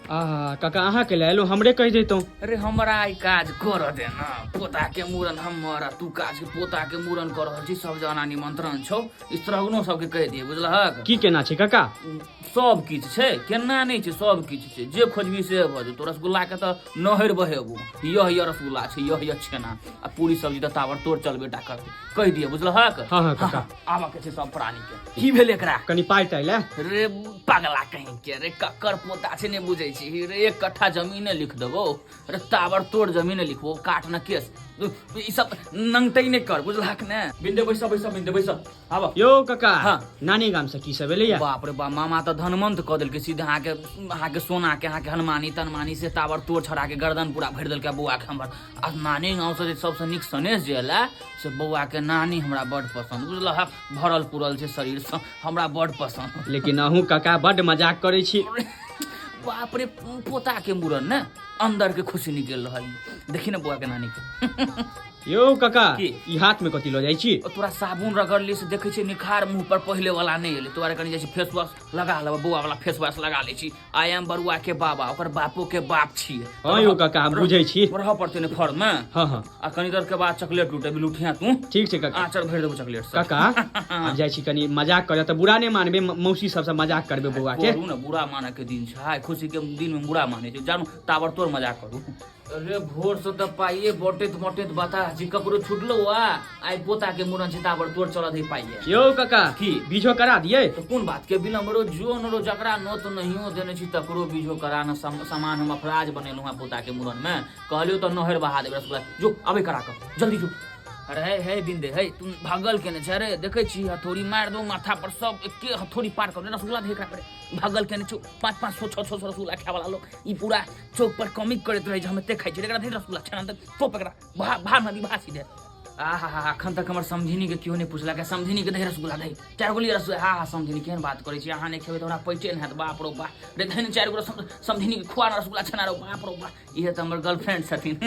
आहा काका अहाँ के लए एलहुँ, हमरे कहि दैतहुँ। अरे हमरा ई काज करऽ दे ना, पोता के मूड़न हमर आ तू काज के पोता के मूड़न कर रहल छी, सब जना निमंत्रण छौ, स्त्रगनो सबके कहि दिए, बुझलहक? की केना छै काका? सब किछु छै, केना नहि छै, सब किछु छै, जे खोजबी से भऽ जेतौ। रसगुल्ला के तऽ नहरि बहेबो, यह यह रसगुल्ला छै, यह यह छेना आ पूरी सब्जी तऽ ताबर तोड़ चलबे टा करतै, कहि दिए, बुझलहक? हाँ, हाँ, काका। आबऽ के छै सब प्राणी के। की भेल एकरा? कनि पाइ ताइ ले। रे पगला कहीं के रे, ककर पोता छै नहि बुझै छी रे, एक कट्ठा जमीने लिख देबो रे, ताबर तोड़ जमीने लिखबो, काट न केस, ई सब नंगटै नहि कर, बुझलहक ने? बिंदे बैस, बैस बिंदे बैस, आब। यौ काका। हाँ। नानी गाम से की सब एलैया? बाप रे बाप, मामा तऽ धनवंत कऽ देलकै सीधा, अहाँके अहाँके सोना के अहाँके हनुमानी तनमानी से ताबर तोड़ छड़ा के गर्दन पूरा भरि देलकै बौआ के हमर। आ नानी गाँव से जे सबसँ नीक सनेश जे एलै से बौआ के नानी हमरा बड पसन्द, बुझलहक? भरल पुरल छै शरीरसँ, हमरा बड पसन्द। लेकिन अहूँ काका बड मजाक करै छी। बाप रे, पोता के मुड़न ने अंदर के खुशी निकलि रहल ये, देखी ने बौआ के नानी के। यौ काका। की? ई हाथ में कथी लऽ जाइ छी? ओ तोरा साबुन रगड़ली से देखै छियै निखार मुंह पर पहिले वाला नहि एलै, तोरा कनि जाइ छी फेस वॉश लगा लेबै, बौआ वाला फेस वॉश लगा लै छी। I am बरुआ के बाबा, ओकर बापो के बाप छियै। हँ यौ काका, हम बुझै छी। रहऽ पड़तै ने फर्म में। हाँ हाँ। आ कनि देर के बाद चॉकलेट लुटेबी, लुठिया तू। ठीक छै काका। आँचर भरि देबो चॉकलेट से। काका, आब जाइ छी कनि मजाक करऽ, तऽ बुरा नहि मानबै, मौसी सबसँ मजाक करबै बौआ के। करू ने, बुरा मानऽ के दिन छै, हाय खुशी के दिन में बुरा मानै छै, जानू ताबर तोड़ मजाक करू। अरे भोर से तऽ पाइए बटैत बटैत बता छी, ककरो छुटलो आ आइ पोता के मुड़न छै, ताबर तोड़ चलत है पाइए। यौ काका। की? बीझो करा दियै? तऽ कोन बात के विलम्ब रो, जो न रो, जकरा नोत नहियो देने छी तकरो बीझो करा न, सामान हम अफराज बनेलहुँ हँ पोता के मुड़न में, कहलियो तऽ नहर बहा देबै रसगुल्ला, जो अबे करा कऽ जल्दी जो। अरे हे हे बिंदे हे, तू भागल केने छै रे, देखै छी हथौड़ी मारि दो माथा पर, सब एके हथौड़ी पार कर दे, रसगुल्ला दे एकरा पर, भागल केने छौ, 5 500 6 600 रसगुल्ला खाय वाला लोग ई पूरा चौक पर कॉमिक करैत रहै छै, हम एते खाइ छी, एकरा दे रसगुल्ला छना दे, तोप एकरा भा भा नदी भा सीधे। आहा हा, अखन तक हमर समधिनी के केओ नहि पुछलक, समधिनी के दे रसगुल्ला दे, 4 गो लिअ रसगुल्ला। हा हा समधिनी केहन बात करै छी, अहाँ नहि खेबै तऽ हमरा पैचे नहि हैत, बाप रो बाप रे, धनि 4 गो समधिनी के खुआ न रसगुल्ला छना रो, बाप रो बाप, इहे तऽ हमर गर्लफ्रेंड छथिन।